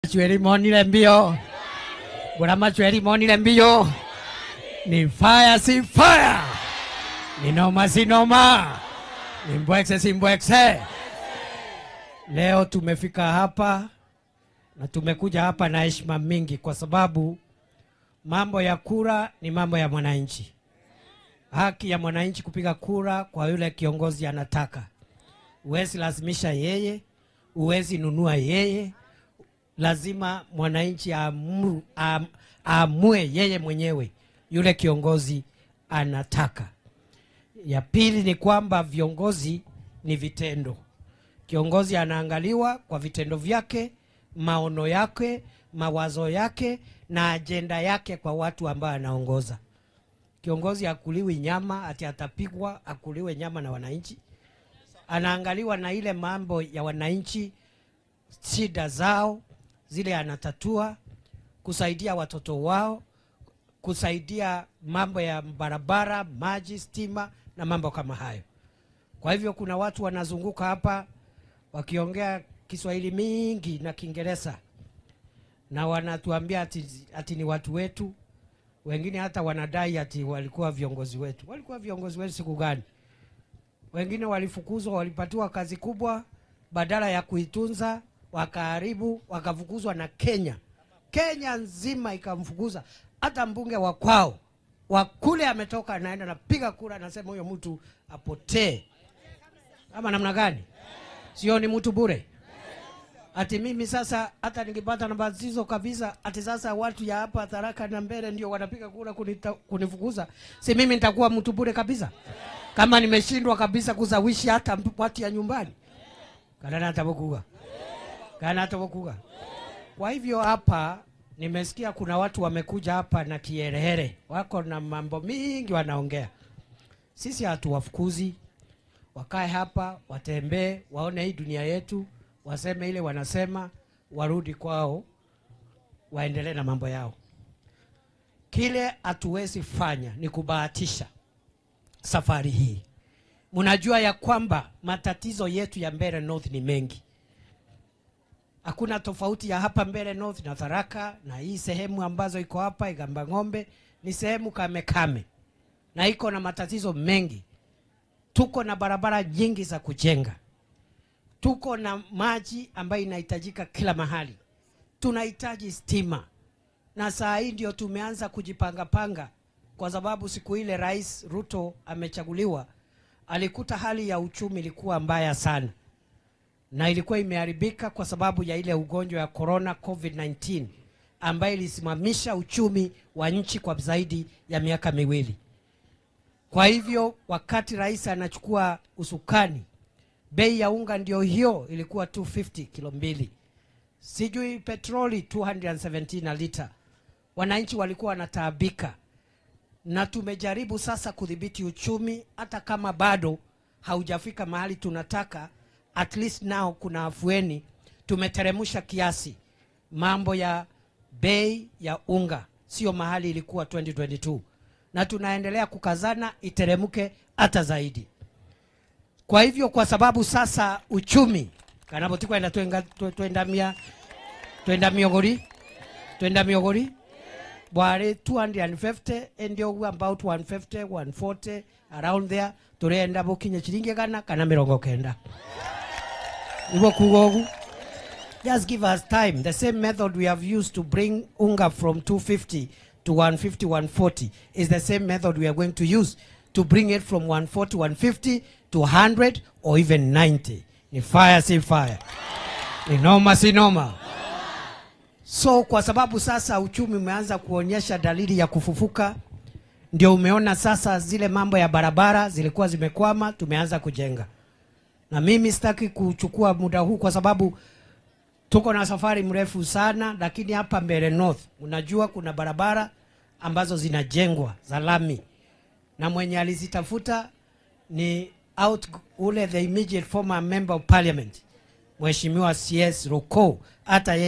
Machweri monile mbio. Bwana Machweri monile mbio. Ni fire si fire. Ni noma si noma. Ni mbwekse si mbwekse. Leo tumefika hapa na tumekuja hapa na heshima mingi kwa sababu mambo ya kura ni mambo ya mwananchi. Haki ya mwananchi kupiga kura kwa yule kiongozi anataka. Huwezi lazimisha yeye, huwezi nunua yeye. Lazima mwananchi aamue yeye mwenyewe yule kiongozi anataka. Ya pili ni kwamba viongozi ni vitendo. Kiongozi anaangaliwa kwa vitendo vyake, maono yake, mawazo yake na ajenda yake kwa watu ambao anaongoza. Kiongozi hakuliwi nyama ati atapigwa, akuliwe nyama na wananchi. Anaangaliwa na ile mambo ya wananchi, shida zao, zile anatatua, kusaidia watoto wao, kusaidia mambo ya barabara, maji, stima na mambo kama hayo. Kwa hivyo kuna watu wanazunguka hapa wakiongea Kiswahili mingi na Kiingereza na wanatuambia ati ni watu wetu. Wengine hata wanadai ati walikuwa viongozi wetu. Walikuwa viongozi wetu siku gani? Wengine walifukuzwa, walipatiwa kazi kubwa, badala ya kuitunza wakaharibu, wakafukuzwa na Kenya. Kenya nzima ikamfukuza. Hata mbunge wa kwao wa kule ametoka, anaenda napiga kura, anasema huyo mtu apotee. Ama namna gani? Sio ni mtu bure. Ati mimi sasa hata nikipata namba hizo kabisa, ati sasa watu ya hapa Tharaka na mbele ndio wanapiga kura kunifukuza. Si mimi nitakuwa mtu bure kabisa? Kama nimeshindwa kabisa kuzawishi hata watu ya nyumbani. Kana tabokuga. Kana tabokuga. Kwa hivyo hapa nimesikia kuna watu wamekuja hapa na kiherehere, wako na mambo mingi wanaongea. Sisi hatuwafukuzi. Wakae hapa, watembee, waone hii dunia yetu, waseme ile wanasema, warudi kwao, waendelee na mambo yao. Kile hatuwezi fanya ni kubahatisha safari hii. Mnajua ya kwamba matatizo yetu ya Mbeere North ni mengi. Hakuna tofauti ya hapa Mbeere North na Tharaka na hii sehemu ambazo iko hapa Igamba Ng'ombe ni sehemu kame kame na iko na matatizo mengi. Tuko na barabara nyingi za kujenga. Tuko na maji ambayo inahitajika kila mahali. Tunahitaji stima. Na saa hii ndio tumeanza kujipanga panga, kwa sababu siku ile Rais Ruto amechaguliwa alikuta hali ya uchumi ilikuwa mbaya sana. Na ilikuwa imeharibika kwa sababu ya ile ugonjwa ya corona COVID-19 ambayo ilisimamisha uchumi wa nchi kwa zaidi ya miaka miwili. Kwa hivyo wakati rais anachukua usukani, bei ya unga ndio hiyo ilikuwa 250 kilo mbili. Sijui petroli 217 a liter. Wananchi walikuwa wanataabika. Na tumejaribu sasa kudhibiti uchumi, hata kama bado haujafika mahali tunataka, at least now kuna afueni. Tumeteremsha kiasi mambo ya bei ya unga, sio mahali ilikuwa 2022. Na tunaendelea kukazana iteremke hata zaidi. Kwa hivyo kwa sababu sasa uchumi kanabo tikwenda twenda miogori, twenda miogori bware 250 ndio about 150 140 around there, turenda bukinye chiringi kana 90. Ibo kugogu. Just give us time. The same method we have used to bring unga from 250 to 150 140 is the same method we are going to use to bring it from 140 150 to 100 or even 90. Ni fire si fire. Ni noma si noma. So kwa sababu sasa uchumi umeanza kuonyesha dalili ya kufufuka, ndio umeona sasa zile mambo ya barabara zilikuwa zimekwama, tumeanza kujenga. Na mimi sitaki kuchukua muda huu kwa sababu tuko na safari mrefu sana, lakini hapa Mbeere North unajua kuna barabara ambazo zinajengwa za lami, na mwenye alizitafuta ni out ule the immediate former member of parliament Mheshimiwa CS Roko, hata yeye